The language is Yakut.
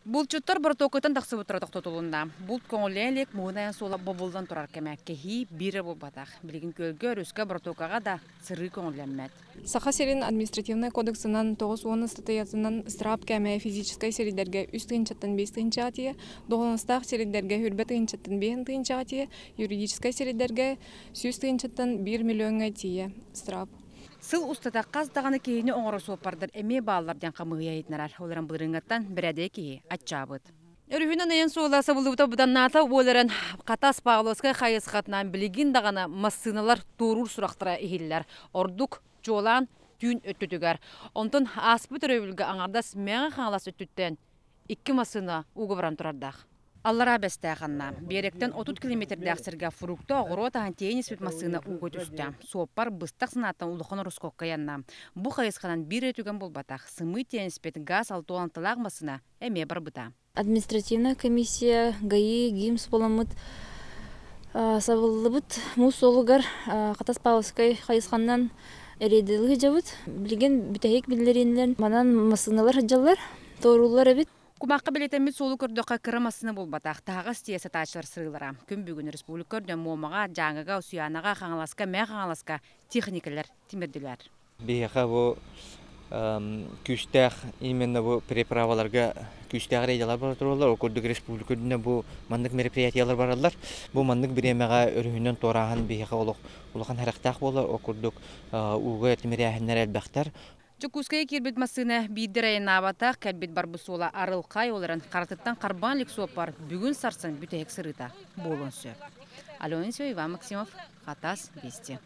Булчуттар боротуокаттан тахсыбыттара тохтотулунна. Булт көҥүллээн илик муһун айан суола бобуллан турар кэмэ. Кэһии биир эрэ буолбатах. Билигин күөлгэ, өрүскэ, боротуокаҕа да сырыы көҥүллэммэт. Саха сирин административнай кодексынан 90 ыстатыйатынан ыстыраап кээмэйэ физическэй сирдэргэ 3 тыһыынчаттан 5 тыһыынчаҕа тиийэ, доҕолоностаах сирдэргэ 20 тыһыынчаттан 5 тыһыынчаҕа тиийэ, юридическай сирдэргэ 100 тыһыынчаттан 1 миллиоҥҥа тиийэ ыстыраап. Сыл устата хас даҕаны киһини оҥорор суоппардар эмиэ бааллар диэн хамыыһыйа иһитиннэрэр. Ол эрэн былырыыҥҥыттан бэрээдэги киһи аччаабыт. Өрүһүнэн айан суола сабыллыбыта быданнаата уолэрэн Хатас Павловскай хайысхатынан билигин даҕаны массыыналар туоруур сурахтара иһиллэр. Ордук чуолаан түүн өттүтүгэр. Онтон ааспыт өрөбүлгэ аҥардас Мэҥэ Хаҥалас өттүттэн икки массыына ууга баран турардаах. Аллараа Бэстээх анна. Биэрэктэн 30 километрдээх сиргэ фрукта, оҕуруот аһын тиэйэн испит массыына ууга түстэ. Суоппар быстах санааттан улахан ороскуокка айанна. Бу хайысханан биир эрэ түгэн буолбатах. Сымыы тиэйэн испит газ алтуонталаах массыына эмиэ барбыта. Административная комиссия ГАИ ГИМС буоламмыт сабыллыбыт муус суолугар Хатас Павловскай хайысханнан рейдэлии сылдьабыт. Билигин бүтэһик биллэриинэн манан массыыналар сылдьаллар, туорууллар эбит. Кумахха бэлиэтэммит суолу көрдөххө кыра массыына буолбатах, таһаҕас тиэйэ сатааччылар сырыылара. Күн бүгүн республика үрдүнэн Муомаҕа, Дьааҥыга, Усуйаанаҕа, Хаҥаласка, Мэҥэ Хаҥаласка техникалар тимирдилэр. Биһиэхэ бу күүстээх именно бу переправаларга күүстээх рейдалар бара тураллар. Ол курдук республика үрдүнэн бу маннык мероприятиялар бараллар. Бу маннык бириэмэҕэ өрүһүнэн туорааһын биһиэхэ олох улахан сэрэхтээх буолар. Ол курдук ууга тимирээһиннэр элбэхтэр. Дьокуускайга киирбит массыына биирдэ эрэ айаннаабатах, кэлбит барбыт суола арылхай, ол эрэн харатыттан харбаан илик суоппар бүгүн-сарсын бүтэһик сырыыта буолуон сөп. Алена Иван Максимов, Хатас, Вести.